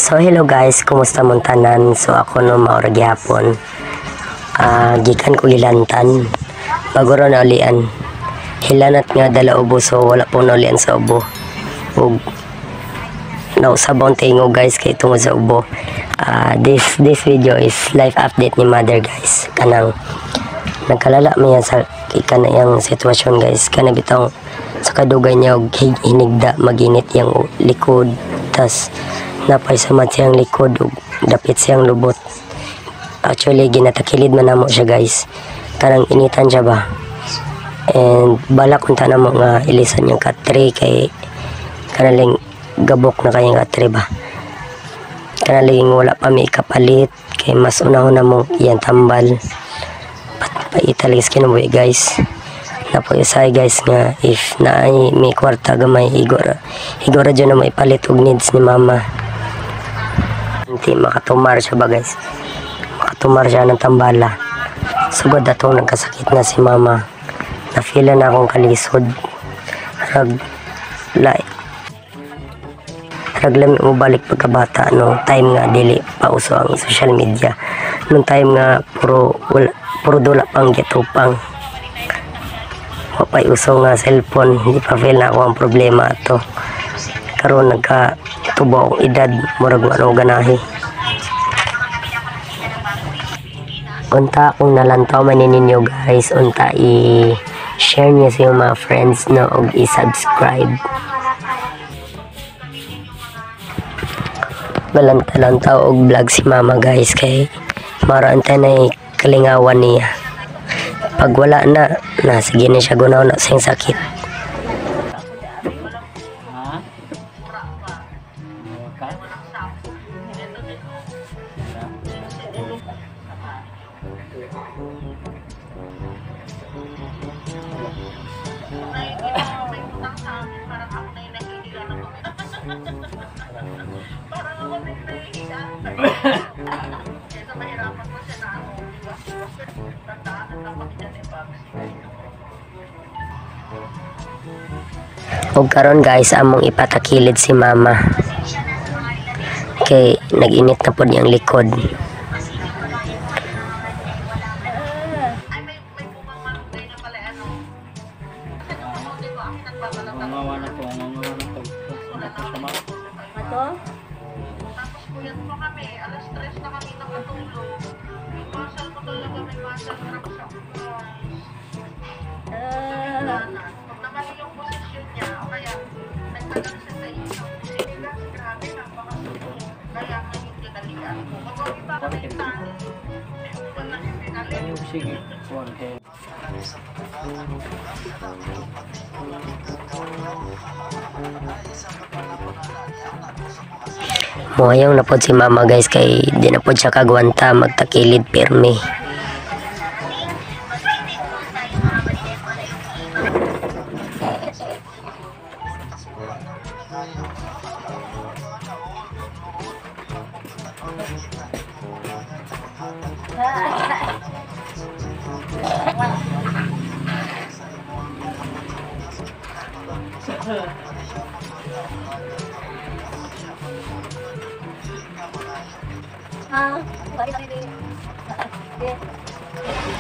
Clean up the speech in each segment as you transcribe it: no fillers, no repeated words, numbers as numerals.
So hello guys, kumusta mong tanan? So ako no mao ra gihapon. Gikan ko gilantan. Bago ra naulian. Hilanat nga dala ubo, so wala po naulian sa ubo. Ug nausab ang tingo guys kay tungod sa ubo. This video is life update ni mother guys. Kanang nagkalala man yan sa kanang sitwasyon guys. Kana bitong sa kadugay niya og hinigda, maginit yang likod, tas napay samad siyang likod ug dapit siyang lubot. Actually ginatakilid man namo siya guys. Kanang initan siya ba. And balak unta namo nga ilisan yung katre kay kanaling gabok na kayang katre ba. Kanaling wala pa may kapalit kay mas unahon na mo iyang tambal. Paita lagi sa kinabuhi guys. Napoy-usay guys nga if naay may kwarta gamay, igora dyan na mo ipalit og needs ni mama. Hindi makatumar siya ba guys. Makatumar siya ng tambala. Sugod atong nagkasakit na si mama. Na-feel na akong kalisod. Rag lai. Rag lami mo balik pagkabata no time nga dili pa uso ang social media. Nung time nga puro wala, puro dula pang gitupang. Wa pa'y uso nga cellphone, hindi pa feel na ako ang problema ato. Karon nagka tubo akong edad, murag ano ganahi. Unta kung nalantaw man ninyo guys, unta i-share niyo sa iyong mga friends no og i-subscribe. Balanta-lantaw og vlog si mama guys kay mara antay na kalingawan niya. Pag wala na, na sige na siya gunaw na siyang sakit. Og karon guys, among ipatakilid si mama kay nag-init na pod niyang likod. Tapos puyat pa kami, alas 3 na kami nakatulog. May muscle ko talaga, may muscle cramp sa guys. Pag namali yung posisyon niya, o kaya nagtagal siya sa isang sinigas, grabe, napakasakit. Kaya ngayon dinalian ko. Kapag iba ka na yung tali, wala yung dinali. Sige, one hand. Mohayaw na pod si mama guys kay di na pod siya kagwanta magtakilid pirmi.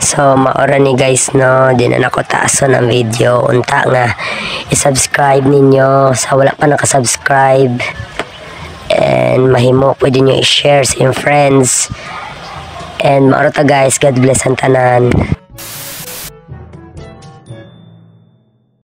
So maora ni guys no, di na nako taason ang video. Unta nga i-subscribe ninyo sa wala pa naka-subscribe, and mahimo pwede nyo i-share sa inyong friends. And maora ta guys, God bless ang tanan.